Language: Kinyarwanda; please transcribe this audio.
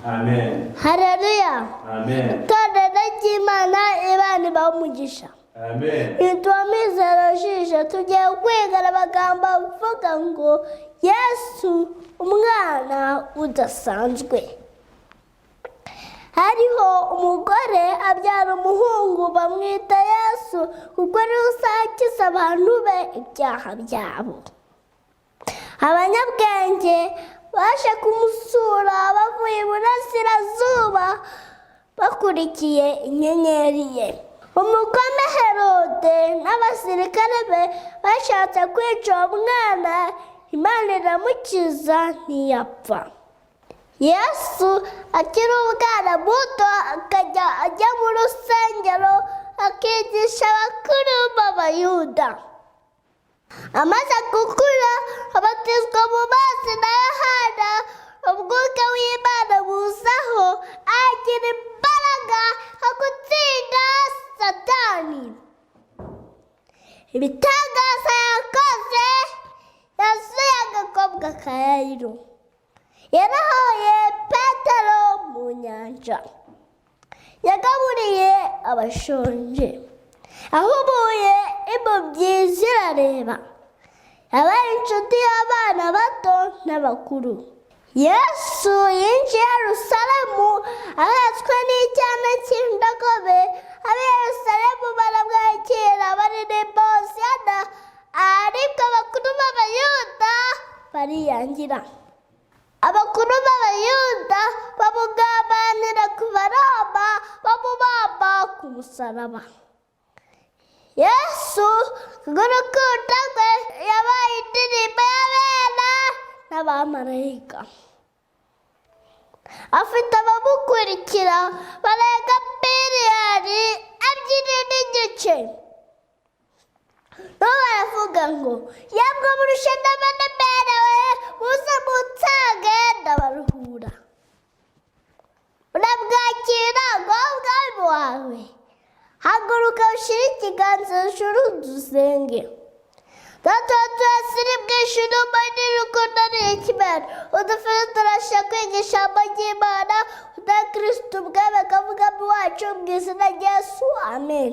Amen. Hareruya. Amen. Itorero ry'Imana, Imana ibahe umugisha. Amen. Nitwa Mizero Jisho. Tugiye kwigana amagambo avuga ngo Yesu umwana udasanzwe. Hariho umugore abyara umuhungu, bamwita Yesu, kuko ariwe uzakiza abantu be ibyaha byabo. Abanyabwenge baje kumusura bavuye iburasirazuba, bakurikiye inyenyeri ye. Umugome Herode n'abasirikare be bashatse kwica uwo mwana, Imana iramukiza ntiyapfa. Yesu akiri umwana muto akajya ajya mu rusengero, akigisha abakuru b'Abayuda. Amaze gukura abatizwa mu mazi na Yohana, umwuka w'Imana muzaho, agira imbaraga yo gutsinda Satani. Ibitangaza yakoze: yasuye agakobwa ka Yayiro, yarahoye Petero mu nyanja, yagaburiye abashonje, ahumuye impumyi zirareba, yabaye inshuti y'abana bato n'abakuru. Yesu yinjiye Yerusalemu ahetswe n'icyana cy'indogobe. Ab'i Yerusalemu baramwakira, baririmba hosiyana, ariko abakuru b'Abayuda bariyangira. Abakuru b'Abayuda bamugambanira ku Baroma, bamubamba ku musaraba. Yesu kubw'urukundo rwe yabaye indirimbo y'abera n'abamarayika. Afite abamukurikira barenga 2.5 biliyoni. Bo baravuga ngo: "Yemwe murushye n'abaremerewe, muze munsange ndabaruhura." Urabwakira ngo ubwami wawe? Haguruka, ushyire ikiganza hejuru dusenge. Data wa twese uri mu ijuru, mbone urukundo n'ikimera udufite, turashaka kwiga ijambo ry'Imana uda Kirisitu ubwami akavuga wacu, mu izina rya Yesu, amen.